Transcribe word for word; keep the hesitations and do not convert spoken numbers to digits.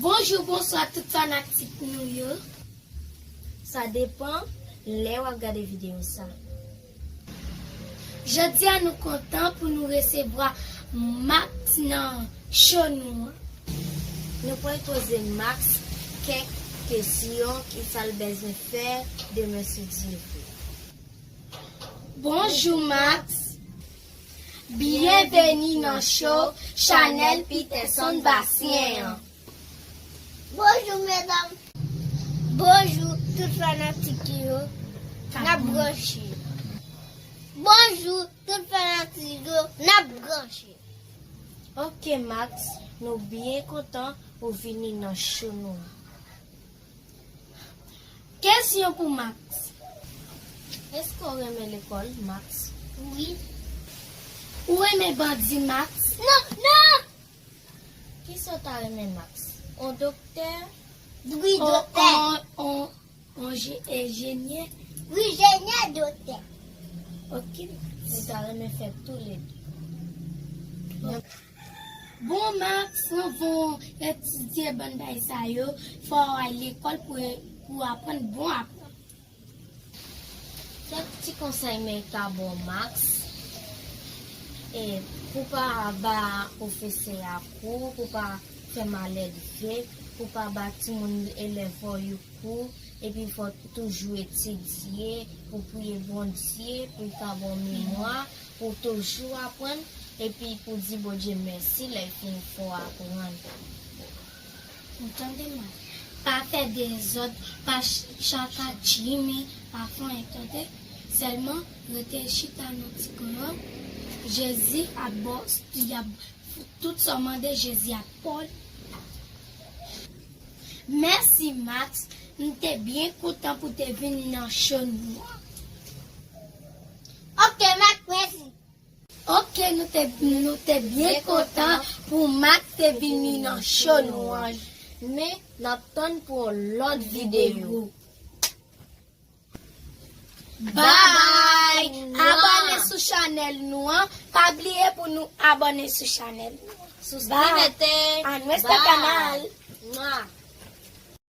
Bonjou, bonswa tout fanatik nou yo. Sa depan lè w ap gade videyo sa. Jodi a nou kontan pou nou resevwa Max nan show nou an. Nou pral poze Max kèk kesyon, kisa l bezwen fè demen si Dye vle. Bonjou Max. Byenveni nan show chanèl Peterson Basyen an. Bonjou medam. Bonjou tout fanatik yo. N ap branche. Bonjou tout fanatik yo. N ap branche. Ok Max, nou byen kontan ou vini nan show nou an. Kesyon pou Max. Èske w renmen lekòl, Max? Wi. Ou renmen bandi, Max? Non, non! Kisa w ta renmen, Max? On doktè? Wi, doktè. On, on, on je- enjenyè? Wi, enjenyè, doktè. Ok, Max. Ou ta renmen fè toulède. Bon, Max, anvan w etidye bann bagay sa yo, fò w al lekòl pou, pou w aprann bon aprann. Kèk ti konsèy mwen ka ba w, Max. E, pou pa ba pwofesè a kou, pou pa fè malèdve, pou pa ba timoun elèv ou yo kou, epi fò w toujou etidye, pou priye Bondye, pou l ka ba w memwa, pou w toujou aprann, epi pou w di Bondye mèsi lè l fin fè w aprann. Ou tande mal. Pa fè dezòd, pa ch- chaka djime, pa fè anyen, tande. Sèlman rete chita nan ti kwen an. Jezi ap ba w, y ap, tout sa w mande, Jezi ap ba w. Mèsi, Max. M te byen kontan pou te vin nan show nou an. Ok, Max, mèsi. Ok, nou te, nou te byen kontan pou Max te vini nan show nou an. Men, n ap tann pou yon lòt videyo. Bye! Abòne sou chanèl nou an. Pa bliye pou nou abòne sou chanèl nou an. Suscríbete. Bye. A nuestro canal. Mwa.